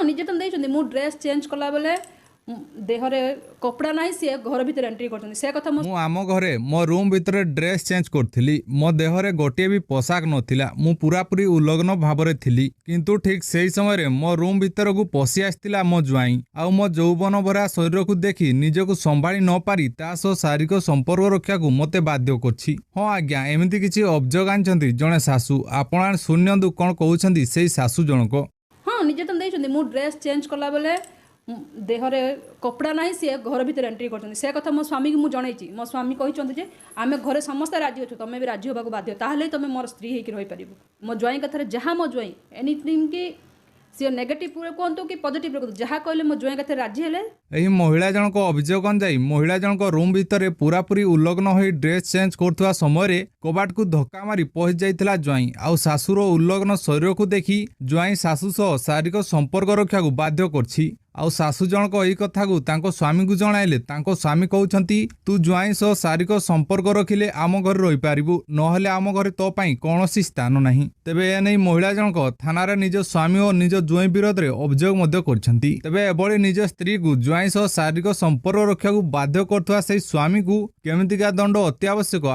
ନିର୍ଯାତନା ଦେଇଛନ୍ତି। ମୁଁ ଡ୍ରେସ୍ ଚେଞ୍ଜ କଲାବେଳେ ଦେହରେ କପଡ଼ା ନାହିଁ, ସିଏ ଘର ଭିତରେ ଏଣ୍ଟ୍ରି କରୁଛନ୍ତି, ସେ କଥା ମୁଁ ଆମ ଘରେ ମୋ ରୁମ୍ ଭିତରେ ଡ୍ରେସ୍ ଚେଞ୍ଜ କରୁଥିଲି। ମୋ ଦେହରେ ଗୋଟିଏ ବି ପୋଷାକ ନଥିଲା, ମୁଁ ପୁରାପୁରି ଉଲଗ୍ନ ଭାବରେ ଥିଲି। କିନ୍ତୁ ଠିକ୍ ସେଇ ସମୟରେ ମୋ ରୁମ୍ ଭିତରକୁ ପଶି ଆସିଥିଲା ମୋ ଜ୍ୱାଇଁ, ଆଉ ମୋ ଯୌବନ ଭରା ଶରୀରକୁ ଦେଖି ନିଜକୁ ସମ୍ଭାଳି ନ ପାରି ତା ସହ ଶାରୀରିକ ସମ୍ପର୍କ ରଖିବାକୁ ମୋତେ ବାଧ୍ୟ କରିଛି। ହଁ ଆଜ୍ଞା, ଏମିତି କିଛି ଅଭିଯୋଗ ଆଣିଛନ୍ତି ଜଣେ ଶାଶୁ। ଆପଣ ଶୁଣିନିଅନ୍ତୁ କ'ଣ କହୁଛନ୍ତି ସେଇ ଶାଶୁ ଜଣକ। ହଁ, ନିର୍ଯାତନା ଦେଇଛନ୍ତି। ମୁଁ ଡ୍ରେସ୍ ଚେଞ୍ଜ କଲାବେଳେ ଦେହରେ କପଡ଼ା ନାହିଁ, ସିଏ ଘର ଭିତରେ ଏଣ୍ଟ୍ରି କରୁଛନ୍ତି, ସେ କଥା ମୋ ସ୍ୱାମୀକୁ ମୁଁ ଜଣେଇଛି। ମୋ ସ୍ୱାମୀ କହିଛନ୍ତି ଯେ ଆମେ ଘରେ ସମସ୍ତେ ରାଜି ଅଛୁ, ତୁମେ ବି ରାଜି ହେବାକୁ ବାଧ୍ୟ, ତାହେଲେ ତୁମେ ମୋର ସ୍ତ୍ରୀ ହେଇକି ରହିପାରିବ। ମୋ ଜ୍ୱାଇଁ କଥାରେ ଯାହା, ମୋ ଜ୍ୱାଇଁ ଏନିଥିଙ୍ଗ କି ସିଏ ନେଗେଟିଭରେ କୁହନ୍ତୁ କି ପଜିଟିଭରେ କୁହନ୍ତୁ, ଯାହା କହିଲେ ମୋ ଜ୍ୱାଇଁ କଥାରେ ରାଜି ହେଲେ। ଏହି ମହିଳା ଜଣକ ଅଭିଯୋଗ ଅନୁଯାୟୀ, ମହିଳା ଜଣକ ରୁମ୍ ଭିତରେ ପୁରାପୁରି ଉଲଗ୍ନ ହୋଇ ଡ୍ରେସ୍ ଚେଞ୍ଜ କରୁଥିବା ସମୟରେ କବାଟକୁ ଧକ୍କା ମାରି ପଶି ଯାଇଥିଲା ଜ୍ୱାଇଁ, ଆଉ ଶାଶୁର ଉଲଗ୍ନ ଶରୀରକୁ ଦେଖି ଜ୍ୱାଇଁ ଶାଶୁ ସହ ଶାରୀରିକ ସମ୍ପର୍କ ରଖିବାକୁ ବାଧ୍ୟ କରିଛି। ଆଉ ଶାଶୁ ଜଣକ ଏହି କଥାକୁ ତାଙ୍କ ସ୍ୱାମୀଙ୍କୁ ଜଣାଇଲେ ତାଙ୍କ ସ୍ୱାମୀ କହୁଛନ୍ତି, ତୁ ଜ୍ୱାଇଁ ସହ ଶାରୀରିକ ସମ୍ପର୍କ ରଖିଲେ ଆମ ଘରେ ରହିପାରିବୁ, ନହେଲେ ଆମ ଘରେ ତୋ ପାଇଁ କୌଣସି ସ୍ଥାନ ନାହିଁ। ତେବେ ଏନେଇ ମହିଳା ଜଣକ ଥାନାରେ ନିଜ ସ୍ୱାମୀ ଓ ନିଜ ଜ୍ୱାଇଁ ବିରୋଧରେ ଅଭିଯୋଗ ମଧ୍ୟ କରିଛନ୍ତି। ତେବେ ଏଭଳି ନିଜ ସ୍ତ୍ରୀକୁ ଜ୍ୱାଇଁ ସହ ଶାରୀରିକ ସମ୍ପର୍କ ରଖିବାକୁ ବାଧ୍ୟ କରୁଥିବା ସେହି ସ୍ୱାମୀକୁ କେମିତିକା ଦଣ୍ଡ ଅତ୍ୟାବଶ୍ୟକ।